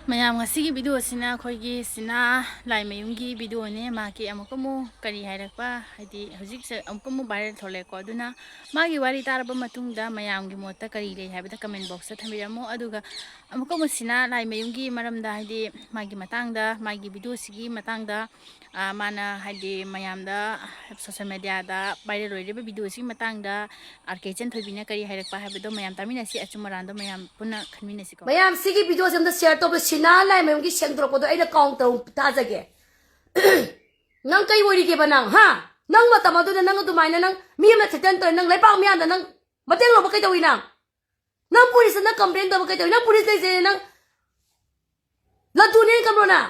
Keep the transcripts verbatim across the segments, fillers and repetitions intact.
ꯃꯌꯥꯝ, ꯉꯁꯤꯒꯤ ꯚꯤꯗꯤꯑꯣꯁꯤꯅ ꯑꯩꯈꯣꯏꯒꯤ ꯁꯤꯅꯥ ꯂꯥꯏꯃꯌꯨꯝꯒꯤ ꯚꯤꯗꯤꯑꯣꯅꯦ꯫ ꯃꯍꯥꯛꯀꯤ ꯑꯃꯨꯛꯀ ꯑꯃꯨꯛ ꯀꯔꯤ ꯍꯥꯏꯔꯛꯄ, ꯍꯥꯏꯗꯤ ꯍꯧꯖꯤꯛꯁꯦ ꯑꯃꯨꯛꯀ ꯑꯃꯨꯛ ꯚꯥꯏꯔꯦꯜ ꯊꯣꯛꯂꯛꯑꯦꯀꯣ꯫ ꯑꯗꯨꯅ ꯃꯥꯒꯤ ꯋꯥꯔꯤ ꯇꯥꯔꯕ ꯃꯇꯨꯡꯗ ꯃꯌꯥꯝꯒꯤ ꯃꯣꯠꯇ ꯀꯔꯤ ꯂꯩ ꯍꯥꯏꯕꯗ ꯀꯃꯦꯟ ꯕꯣꯛꯁꯇ ꯊꯝꯕꯤꯔꯝꯃꯣ꯫ ꯑꯗꯨꯒ ꯑꯃꯨꯛꯀ ꯑꯃꯨꯛ ꯁꯤꯅꯥ ꯂꯥꯏꯃꯌꯨꯝꯒꯤ ꯃꯔꯝꯗ, ꯍꯥꯏꯗꯤ ꯃꯥꯒꯤ ꯃꯇꯥꯡꯗ, ꯃꯥꯒꯤ ꯚꯤꯗꯤꯑꯣꯁꯤꯒꯤ ꯃꯇꯥꯡꯗ, ꯑ, ꯃꯥꯅ ꯍꯥꯏꯗꯤ ꯃꯌꯥꯝꯗ ꯁꯣꯁꯦꯜ ꯃꯦꯗꯤꯌꯥꯗ ꯚꯥꯏꯔꯦꯜ ꯑꯣꯏꯔꯤꯕ ꯚꯤꯗꯤꯑꯣꯁꯤꯒꯤ ꯃꯇꯥꯡꯗ ꯑꯥꯔ ꯀꯦ ꯏꯆꯟꯊꯣꯏꯕꯤꯅ ꯀꯔꯤ ꯍꯥꯏꯔꯛꯄ ꯍꯥꯏꯕꯗꯣ ꯃꯌꯥꯝ ꯇꯥꯃꯤꯟꯅꯁꯤ꯫ ꯑꯆꯨꯝ ꯑꯔꯥꯟꯗꯣ ꯃꯌꯥꯝ ꯄꯨꯟꯅ ꯈꯟꯃꯤꯟꯅꯁꯤꯀꯣ꯫ ꯃꯌꯥꯝ ꯁꯤꯒꯤ ꯚꯤꯗꯤꯑꯣꯁꯦ ꯑꯝꯇ ꯁꯤꯌꯔ ꯇꯧꯕ, ꯁꯤꯅꯥ ꯂꯥꯏꯃꯌꯨꯝꯒꯤ ꯁꯦꯡꯗꯣꯔꯛꯄꯗꯣ ꯑꯩꯅ ꯀꯥꯎꯟ ꯇꯧ ꯇꯥꯖꯒꯦ꯫ ꯅꯪ ꯀꯩ ꯑꯣꯏꯔꯤꯒꯦꯕ ꯅꯪ, ꯍꯥ? ꯅꯪ ꯃꯇꯝ ꯑꯗꯨꯗ ꯅꯪ ꯑꯗꯨꯃꯥꯏꯅ ꯅꯪ ꯃꯤ ꯑꯃ ꯊꯦꯇꯟ ꯇꯧꯔꯦ, ꯅꯪ ꯂꯩꯕꯥꯛ ꯃꯤꯌꯥꯝꯗ ꯅꯪ ꯃꯇꯦꯡ ꯂꯧꯕ ꯀꯩꯗꯧꯏ ꯅꯪ? ꯅꯪ ꯄꯨꯂꯤꯁꯇ ꯅꯪ ꯀꯝꯄ꯭ꯂꯦꯟ ꯇꯧꯕ ꯀꯩꯗꯧꯏ? ꯅꯪ ꯄꯨꯂꯤꯁ ꯂꯩꯖꯩ ꯅꯪ ꯂꯗꯨꯅꯦꯅ ꯀꯝꯕ꯭ꯔꯣ ꯅꯪ?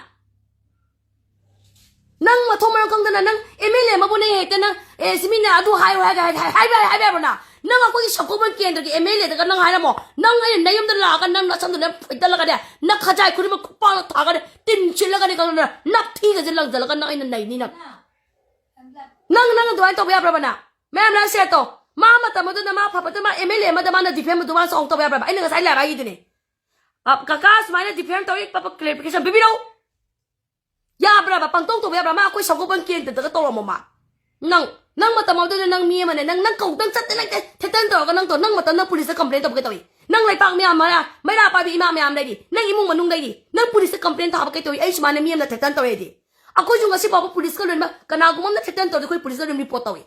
ꯅꯪ ꯃꯊꯣꯡ ꯃꯔꯝ ꯈꯪꯗꯅ ꯅꯪ ꯑꯦꯝ ꯑꯦꯜ ꯑꯦ ꯑꯃꯕꯨ ꯅꯪ ꯍꯦꯛꯇ ꯅꯪ, "ꯑꯦ, ꯁꯤ ꯃꯤꯅ ꯑꯗꯨ ꯍꯥꯏꯌꯨ" ꯍꯥꯏꯒ ꯍꯥꯏ-, ꯍꯥꯏ-, ꯍꯥꯏꯕ ꯌꯥꯏ, ꯍꯥꯏꯕ ꯌꯥꯕ꯭ꯔꯣ ꯅꯪ? ꯅꯪ ꯑꯩꯈꯣꯏꯒꯤ ꯁꯒꯣꯜꯕꯟ ꯀꯦꯟꯗ꯭ꯔꯒꯤ ꯑꯦꯝ ꯑꯦꯜ ꯑꯦꯗꯒ ꯅꯪ ꯍꯥꯏꯔꯝꯃꯣ꯫ ꯅꯪ ꯑꯩꯅ ꯅꯌꯨꯝꯗ ꯂꯥꯛꯑꯒ ꯅꯪ ꯅꯁꯝꯗꯨꯅ ꯐꯣꯏꯗꯠꯂꯒꯅꯦ, ꯅꯪ ꯈꯖꯥꯏ ꯈꯨꯗꯤꯡꯃꯛ ꯈꯨꯄꯥꯛꯅ ꯊꯥꯒꯅꯤ, ꯇꯤꯟ ꯁꯤꯠꯂꯒꯅꯤ ꯈꯪꯉꯕ꯭ꯔꯥ? ꯅꯞꯊꯤꯒꯁꯦ ꯂꯪꯖꯜꯂꯒ ꯅꯪ ꯑꯩꯅ ꯅꯩꯅꯤ ꯅꯪ꯫ ꯅꯪ, ꯅꯪ ꯑꯗꯨꯃꯥꯏꯅ ꯇꯧꯕ ꯌꯥꯕ꯭ꯔꯕ ꯅꯪ? ꯃꯌꯥꯝ ꯂꯥꯏ ꯁꯦ ꯇꯧ꯫ ꯃꯥ ꯃꯇꯝ ꯑꯗꯨꯗ ꯃꯥ ꯐꯕꯗ ꯃꯥ ꯑꯦꯝ ꯑꯦꯜ ꯑꯦ ꯑꯃꯗ ꯃꯥꯅ ꯗꯤꯐꯦꯝ ꯑꯗꯨ ꯃꯥ ꯆꯥꯎ ꯇꯧꯕ ꯌꯥꯕ꯭ꯔꯕ? ꯑꯩꯅ ꯉꯁꯥꯏ ꯂꯥꯏꯔꯤꯛ ꯍꯥꯏꯈꯤꯗꯨꯅꯦ꯫ ꯑ, ꯀꯀꯥ ꯁꯨꯃꯥꯏꯅ ꯗꯤꯐꯦꯝ ꯇꯧꯏ, ꯄꯞ ꯄꯞ ꯀ꯭ꯂꯦꯔꯤꯐꯤꯀꯦꯁꯟ ꯄꯤꯕꯤꯔꯛꯎ꯫ ꯌꯥꯕ꯭ꯔꯕ? ꯄꯪꯇꯧ ꯇꯧꯕ ꯌꯥꯕ꯭ꯔꯥ? ꯃꯥ ꯑꯩꯈꯣꯏ ꯁꯒꯣꯜꯕꯟ ꯀꯦꯟꯗ꯭ꯔꯗꯒ ꯇꯧꯔꯝꯃꯣ ꯃꯥ꯫ ꯅꯪ, ꯅꯪ ꯃꯇꯝ ꯑꯃꯗꯨꯗ ꯅꯪ ꯃꯤ ꯑꯃꯅꯦ, ꯅꯪ, ꯅꯪ ꯀꯧ-, ꯅꯪ ꯆꯠꯇꯦ, ꯅꯪ ꯊꯦꯇꯟ ꯇꯧꯔꯒ ꯅꯪ ꯇꯧ-, ꯅꯪ ꯃꯇꯝ ꯅꯪ ꯄꯨꯂꯤꯁꯇ ꯀꯝꯄ꯭ꯂꯦꯟ ꯇꯧꯕ ꯀꯩꯗꯧꯏ? ꯅꯪ ꯂꯩꯄꯥꯛ ꯃꯌꯥꯝ ꯃꯔꯥ-, ꯃꯩꯔꯥ ꯄꯥꯏꯕꯤ ꯏꯃꯥ ꯃꯌꯥꯝ ꯂꯩꯔꯤ, ꯅꯪ ꯏꯃꯨꯡ ꯃꯅꯨꯡ ꯂꯩꯔꯤ, ꯅꯪ ꯄꯨꯂꯤꯁꯇ ꯀꯝꯄ꯭ꯂꯦꯟ ꯊꯥꯕ ꯀꯩꯗꯧꯏ? ꯑꯩ ꯁꯨꯃꯥꯏꯅ ꯃꯤ ꯑꯃꯅ ꯊꯦꯇꯟ ꯇꯧꯔꯦꯗꯤ꯫ ꯑꯩꯈꯣꯏꯁꯨ ꯉꯁꯤ ꯐꯥꯎꯕ ꯄꯨꯂꯤꯁꯀ ꯂꯣꯏꯅꯃꯛ ꯀꯅꯥꯒꯨꯝꯕ ꯑꯃꯅ ꯊꯦꯇꯟ ꯇꯧꯔꯗꯤ ꯑꯩꯈꯣꯏ ꯄꯨꯂꯤꯁꯇ ꯑꯗꯨꯝ ꯔꯤꯄꯣꯔꯠ ꯇꯧꯏ꯫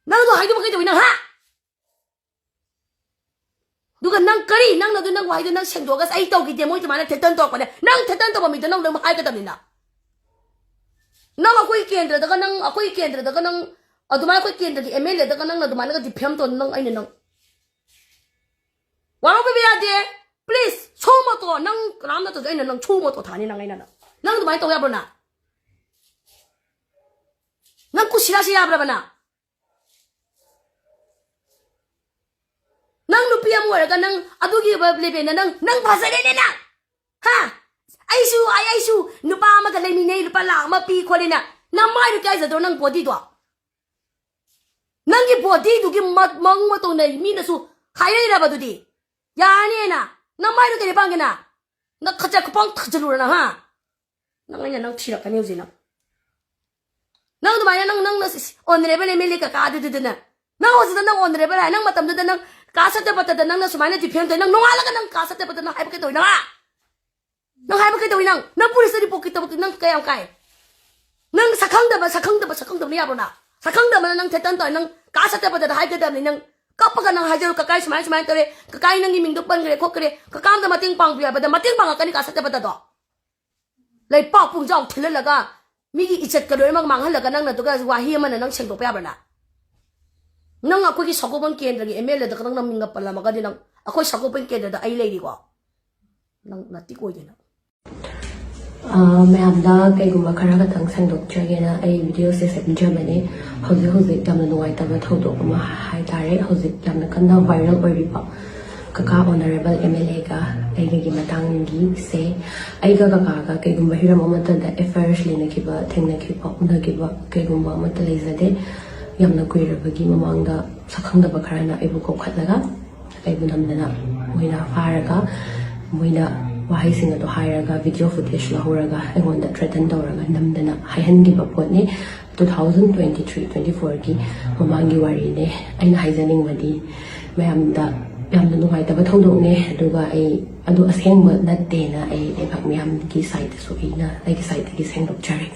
ꯅꯪ ꯑꯗꯨ ꯍꯥꯏꯗꯨꯕ ꯀꯩꯗꯧꯏ ꯅꯪ, ꯍꯥ? ꯑꯗꯨꯒ ꯅꯪ ꯀꯔꯤ, ꯅꯪꯅ ꯑꯗꯨ ꯅꯪ ꯋꯥꯍꯩꯗꯣ ꯅꯪ ꯁꯦꯡꯗꯣꯛꯑꯒ, "ꯑꯩ ꯇꯧꯈꯤꯗꯦ, ꯃꯣꯏ ꯑꯗꯨꯃꯥꯏꯅ ꯊꯦꯇꯟ ꯇꯧꯔꯛꯄꯅꯦ"꯫ ꯅꯪ ꯊꯦꯇꯟ ꯇꯧꯕ ꯃꯤꯗꯣ ꯅꯪ ꯑꯗꯨꯝ ꯍꯥꯏꯒꯗꯕꯅꯤꯅ꯫ ꯅꯪ ꯑꯩꯈꯣꯏ ꯀꯦꯟꯗ꯭ꯔꯗꯒ ꯅꯪ, ꯑꯩꯈꯣꯏ ꯀꯦꯟꯗ꯭ꯔꯗꯒ ꯅꯪ ꯑꯗꯨꯃꯥꯏꯅ ꯑꯩꯈꯣꯏ ꯀꯦꯟꯗ꯭ꯔꯒꯤ ꯑꯦꯝ ꯑꯦꯜ ꯑꯦꯗꯒ ꯅꯪꯅ ꯑꯗꯨꯃꯥꯏꯅꯒ ꯗꯤꯐꯦꯝ ꯇꯧ, ꯅꯪ ꯑꯩꯅ ꯅꯪ ꯋꯥꯔꯧꯕꯤꯕ ꯌꯥꯗꯦ꯫ ꯄ꯭ꯂꯤꯖ, ꯁꯣꯃꯣꯇꯣ, ꯅꯪ ꯀꯅꯥꯝ ꯅꯠꯇ꯭ꯔꯁꯨ ꯑꯩꯅ ꯅꯪ ꯁꯣꯃꯣꯇꯣ ꯊꯥꯅꯤ ꯅꯪ ꯑꯩꯅ ꯅꯪ꯫ ꯅꯪ ꯑꯗꯨꯃꯥꯏꯅ ꯇꯧ ꯌꯥꯕ꯭ꯔꯣ ꯅꯪ? ꯅꯪ ꯀꯨꯁꯤꯔꯥꯁꯤ ꯌꯥꯕ꯭ꯔꯕ ꯅꯪ? ꯅꯪ ꯅꯨꯄꯤ ꯑꯃ ꯑꯣꯏꯔꯒ ꯅꯪ ꯑꯗꯨꯒꯤ ꯂꯦꯕꯦꯜꯗ ꯅꯪ, ꯅꯪ ꯐꯖꯔꯦꯅꯦ ꯅꯪ꯫ ꯍꯥ? "ꯑꯩꯁꯨ, ꯑꯩ, ꯑꯩꯁꯨ ꯅꯨꯄꯥ ꯑꯃꯒ ꯂꯩꯃꯤꯟꯅꯩ, ꯂꯨꯄꯥ ꯂꯥꯛ ꯑꯃ ꯄꯤ ꯈꯣꯠꯂꯦꯅ"꯫ ꯅꯃꯥꯏꯗꯨ ꯀꯥꯏꯖꯗ꯭ꯔꯣ ꯅꯪ ꯕꯣꯗꯤꯗꯣ? ꯅꯪꯒꯤ ꯕꯣꯗꯤꯗꯨꯒꯤ ꯃ-, ꯃꯑꯣꯡ ꯃꯇꯧꯅ ꯃꯤꯅꯁꯨ ꯍꯥꯏꯔꯛꯏꯔꯕ ꯑꯗꯨꯗꯤ? ꯌꯥꯔꯅꯤꯅ꯫ ꯅꯃꯥꯏꯗꯨ ꯀꯩꯗ ꯄꯥꯡꯒꯦꯅ? ꯅꯪ ꯈꯖ ꯈꯨꯄꯥꯡ ꯊꯥꯖꯤꯜꯂꯨꯔꯅ, ꯍꯥ? ꯅꯪ ꯑꯩꯅ ꯅꯪ ꯊꯤꯔꯛꯀꯅꯤ ꯍꯧꯖꯤꯛ ꯅꯪ꯫ ꯅꯪ ꯑꯗꯨꯃꯥꯏꯅ ꯅꯪ, ꯅꯪꯅ ꯁꯤ-, ꯁꯤ-, honourable M L A ꯀꯀꯥ ꯑꯗꯨꯗꯨꯗꯅ, ꯅꯪ ꯍꯧꯖꯤꯛꯇ ꯅꯪ honourable ꯍꯥꯏ, ꯅꯪ ꯃꯇꯝꯗꯨꯗ ꯅꯪ ꯀꯥ ꯁꯇ꯭ꯌꯄꯇꯗ ꯅꯪꯅ ꯁꯨꯃꯥꯏꯅ defend ꯇꯧꯏ, ꯅꯪ ꯅꯣꯡꯉꯥꯜꯂꯒ ꯅꯪ ꯀꯥ ꯁꯇ꯭ꯌꯄꯇꯗ ꯅꯪ ꯍꯥꯏꯕ ꯀꯩꯗꯧꯏ ꯅꯪ, ꯍꯥ? ꯅꯪ ꯍꯥꯏꯕ ꯀꯩꯗꯧꯏ ꯅꯪ? ꯅꯪ police ꯇ report ꯀꯩꯗꯧꯕ, ꯅꯪ ꯀꯌꯥꯝ ꯀꯥꯏ? ꯅꯪ ꯁꯛꯈꯪꯗꯕ, ꯁꯛꯈꯪꯗꯕ, ꯁꯛꯈꯪꯗꯕꯅ ꯌꯥꯕ꯭ꯔꯣ ꯅꯪ? ꯁꯛꯈꯪꯗꯕꯅ ꯅꯪ threaten ꯇꯧꯏ, ꯅꯪ ꯀꯥ ꯁꯇ꯭ꯌꯄꯇꯗ ꯍꯥꯏꯒꯗꯕꯅꯤ, ꯅꯪ ꯀꯞꯄꯒ ꯅꯪ ꯍꯥꯏꯖꯔꯣ, "ꯀꯀꯥ ꯑꯩ ꯁꯨꯃꯥꯏꯅ ꯁꯨꯃꯥꯏꯅ ꯇꯧꯔꯦ, ꯀꯀꯥ ꯑꯩ ꯅꯪꯒꯤ ꯃꯤꯡꯗꯣ ꯄꯟꯈ꯭ꯔꯦ ꯈꯣꯠꯈ꯭ꯔꯦ, ꯀꯀꯥ ꯑꯝꯇ ꯃꯇꯦꯡ ꯄꯥꯡꯕꯤꯌꯨ" ꯍꯥꯏꯕꯗ ꯃꯇꯦꯡ ꯄꯥꯡꯉꯛꯀꯅꯤ ꯀꯥ ꯁꯇ꯭ꯌꯄꯇꯗꯣ꯫ ꯂꯩꯄꯥꯛ ꯄꯨꯡꯖꯥꯎ ꯊꯤꯜꯍꯜꯂꯒ, ꯃꯤꯒꯤ ꯏꯖꯠꯀ ꯂꯣꯏꯅꯃꯛ ꯃꯥꯡꯍꯜꯂꯒ, ꯅꯪꯅ ꯑꯗꯨꯒ ꯋꯥꯍꯩ ꯑꯃꯅ ꯅꯪ ꯁꯦꯡꯗꯣꯛꯄ ꯌꯥꯕ꯭ꯔꯥ ꯅꯪ? ꯅꯪ ꯑꯩꯈꯣꯏꯒꯤ ꯁꯒꯣꯜꯕꯟ ꯀꯦꯟꯗ꯭ꯔꯒꯤ M L A ꯗ ꯈꯛꯇꯪ ꯅꯪ ꯃꯤꯡꯒ ꯄꯜꯂꯝꯃꯒꯗꯤ, ꯅꯪ ꯑꯩꯈꯣꯏ ꯁꯒꯣꯜꯕꯟ ꯀꯦꯟꯗ꯭ꯔꯗ ꯑꯩ ꯂꯩꯔꯤꯀꯣ? ꯅꯪ ꯅꯇꯤꯛ ꯑꯣꯏꯗꯦ ꯅꯪ꯫ ꯑ, ꯃꯌꯥꯝꯗ ꯀꯩꯒꯨꯝꯕ ꯈꯔ ꯈꯛꯇꯪ ꯁꯦꯡꯗꯣꯛꯆꯒꯦꯅ ꯑꯩ video ꯁꯦ ꯁꯦꯝꯖꯕꯅꯦ꯫ ꯍꯧꯖꯤꯛ ꯍꯧꯖꯤꯛ ꯌꯥꯝꯅ ꯅꯨꯡꯉꯥꯏꯇꯕ ꯊꯧꯗꯣꯛ ꯑꯃ ꯍꯥꯏꯇꯥꯔꯦ, ꯍꯧꯖꯤꯛ ꯌꯥꯝꯅ ꯀꯟꯅ viral ꯑꯣꯏꯔꯤꯕ ꯀꯀꯥ honourable M L A ꯒ ꯑꯩꯒꯒꯤ ꯃꯇꯥꯡꯒꯤꯁꯦ꯫ ꯑꯩꯒ ꯀꯀꯥꯒ ꯀꯩꯒꯨꯝꯕ ꯍꯤꯔꯝ ꯑꯃꯠꯇꯗ F I Rs ꯂꯩꯅꯈꯤꯕ, ꯊꯦꯡꯅꯈꯤꯕ, ꯎꯅꯈꯤꯕ ꯀꯩꯒꯨꯝꯕ ꯑꯃꯠꯇ ꯂꯩꯖꯗꯦ꯫ ꯌꯥꯝꯅ ꯀꯨꯏꯔꯕꯒꯤ ꯃꯃꯥꯡꯗ ꯁꯛꯈꯪꯗꯕ ꯈꯔꯅ ꯑꯩꯕꯨ ꯀꯧꯈꯠꯂꯒ ꯑꯩꯕꯨ ꯅꯝꯗꯅ ꯃꯣꯏꯅ ꯐꯥꯔꯒ, ꯃꯣꯏꯅ ꯋꯥꯍꯩꯁꯤꯡ ꯑꯗꯣ ꯍꯥꯏꯔꯒ, video footage ꯂꯧꯍꯧꯔꯒ ꯑꯩꯉꯣꯟꯗ threaten ꯇꯧꯔꯒ ꯅꯝꯗꯅ ꯍꯥꯏꯍꯟꯈꯤꯕ ꯄꯣꯠꯅꯤ꯫ Two thousand twenty three twenty four ꯒꯤ ꯃꯃꯥꯡꯒꯤ ꯋꯥꯔꯤꯅꯦ꯫ ꯑꯩꯅ ꯍꯥꯏꯖꯅꯤꯡꯕꯗꯤ, ꯃꯌꯥꯝꯗ ꯌꯥꯝꯅ ꯅꯨꯡꯉꯥꯏꯇꯕ ꯊꯧꯗꯣꯛꯅꯦ, ꯑꯗꯨꯒ ꯑꯩ ꯑꯗꯨ ꯑꯁꯦꯡꯕ ꯅꯠꯇꯦꯅ ꯑꯩ ꯂꯩꯕꯥꯛ ꯃꯤꯌꯥꯝꯒꯤ side ꯇꯁꯨ ꯑꯩꯅ ꯑꯩꯒꯤ side ꯇꯒꯤ ꯁꯦꯡꯗꯣꯛꯆꯔꯤ꯫